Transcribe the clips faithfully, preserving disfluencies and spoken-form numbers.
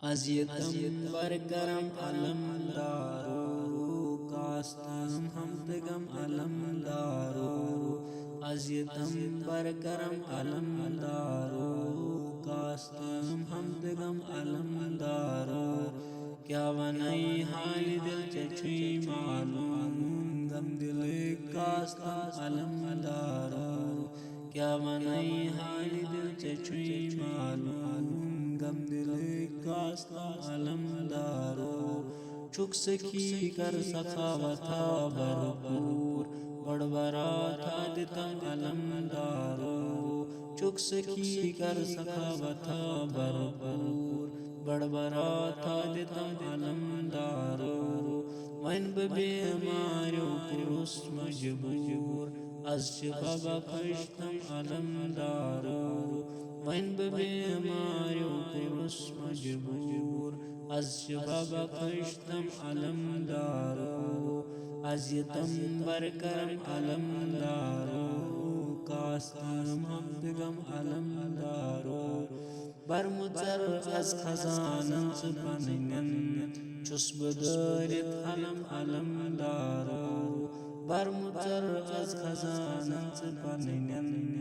اذیتم بر کرم علمدارو، کاستم ہم تہ غم علمدارو۔ اذیتم بر کرم علمدارو، کاستم ہم تہ غم علمدارو۔ کیا ونئی حال دل ژےٚ چھُے معلوم، غم دلک کاستم علمدارو۔ کیا ونئی حال دل ژےٚ چھُے معلوم، غم دلک کاستم علمدارو۔ چھُکھ سخی کر سخاوتھا بھرپور، بڑبراتھا دِتم علمدارو۔ چھُکھ سخی کر سخاوتھا بھرپور، بڑبراتھا دِتم علمدارو۔ وۄنۍ بہٕ بیماریو کوٚرُس مجبوٗر، از چھِ بابا خۄش تم علمدارو۔ وۄنۍ بہٕ بیماریو کوٚرُس مجبوٗر، از چھِ بابا خۄش تم علمدارو۔ از یہِ تم بر کرم علمدارو، کاستم ہم تہ غم علمدارو۔ برمُژر از خزانن ژٕ پننٮ۪ن، چھُس بہٕ دٲرِتھ علم علمدارو۔ برمُژر از خزانن ژٕ پننٮ۪ن،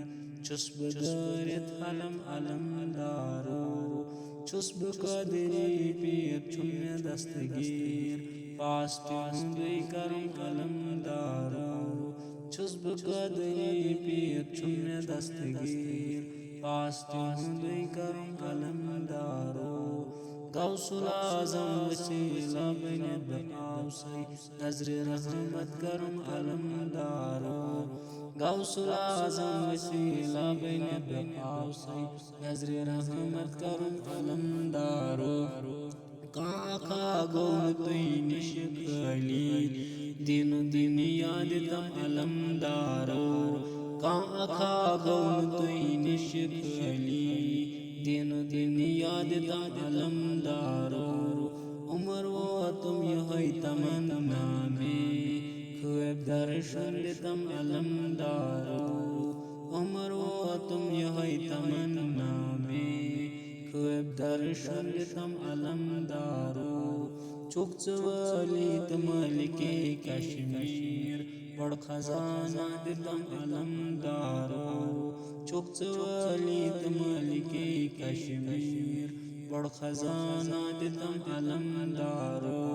چھُس بہٕ دٲرِتھ علم علمدارو۔ چھُس بہٕ قٲدری پیر چھُم مےٚ دستگیٖر، پاس تِہُنٛدُے کرم علمدارو۔ چھُس بہٕ قٲدری پیر چھُم مےٚ دستگیٖر، پاس تِہُنٛدُے کرم علمدارو۔ غوث الاعظم وسیلہ بٔنِتھ بہٕ آوسَے، نظرِ رحمت کرم علمدارو۔ غوث الاعظم وسیلہ بٔنِتھ بہٕ آوسَے، نظرِ رحمت کرم علمدارو۔ کانٛہہ اکھا گوٚو نہٕ تُہۍ نِش خٲلی، دیٖنو دُنیا دِتم علمدارو۔ کانٛہہ اکھا گوٚو نہٕ تُہۍ نِش خٲلی، دیٖنو دُنیا دِتم علمدارو۔ عمر ووتُم یِہوٚے تمنا مےٚ، خوٗب درشُن دِتم علمدارو۔ عمر ووتُم یِہوٚے تمنا مےٚ، خوٗب درشُن دِتم علمدارو۔ چھُکھ ژٕ وٲلی تہٕ مٲلکے کشمیر، بوٚڑ خزانہ دِتم علمدارو۔ چھُکھ ژٕ وٲلی تہٕ مٲلکے کشمیر، بوٚڑ خزانہ دِتم علمدارو۔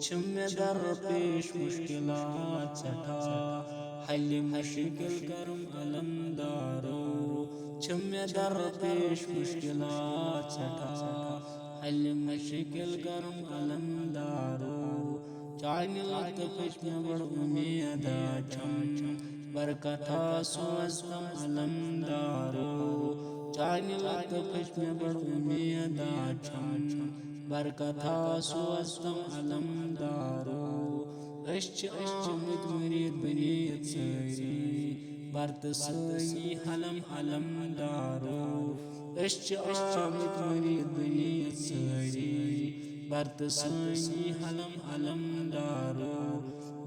چھِم مےٚ درپیش مشکلات سٮ۪ٹھاہ، حل مشکل کرم علمدارو۔ چھِم مےٚ درپیش مشکلات سٮ۪ٹھاہ، حل مشکل کرم علمدارو۔ چانہِ لطفٕچ مےٚ بٔڑ اُمیدا چھم، برکتھا سوزتم علمدارو۔ چانہِ لطفٕچ مےٚ بٔڑ اُمیدا چھم، برکتھا سوزتم علمدارو۔ أسۍ چھِ آمٕتۍ مُریٖد بٔنِتھ سٲری، بر تہٕ سٲنی حلم علمدارو۔ أسۍ چھِ آمٕتۍ مُریٖد بٔنِتھ سٲری، بر تہٕ سٲنی حلم علمدارو۔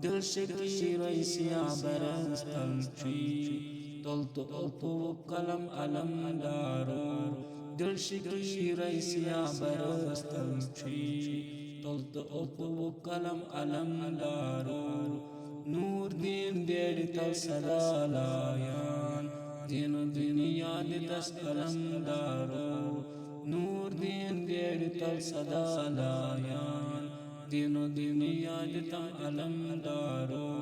دل شکیٖر سیاہ برس تل چھُے، تُل تہٕ اوٚپوُک قلم علمدارو۔ دل شکیٖر سیاہ برس تل چھُے، تُل تہٕ اوٚپوُک قلم علمدارو۔ نور دیٖن بیرِ تل صدا لایان، دیٖنو دُنیا دِتس علمدارو۔ نور دیٖن بیرِ تل صدا لایان، دیٖنو دُنیا دِتم علمدارو۔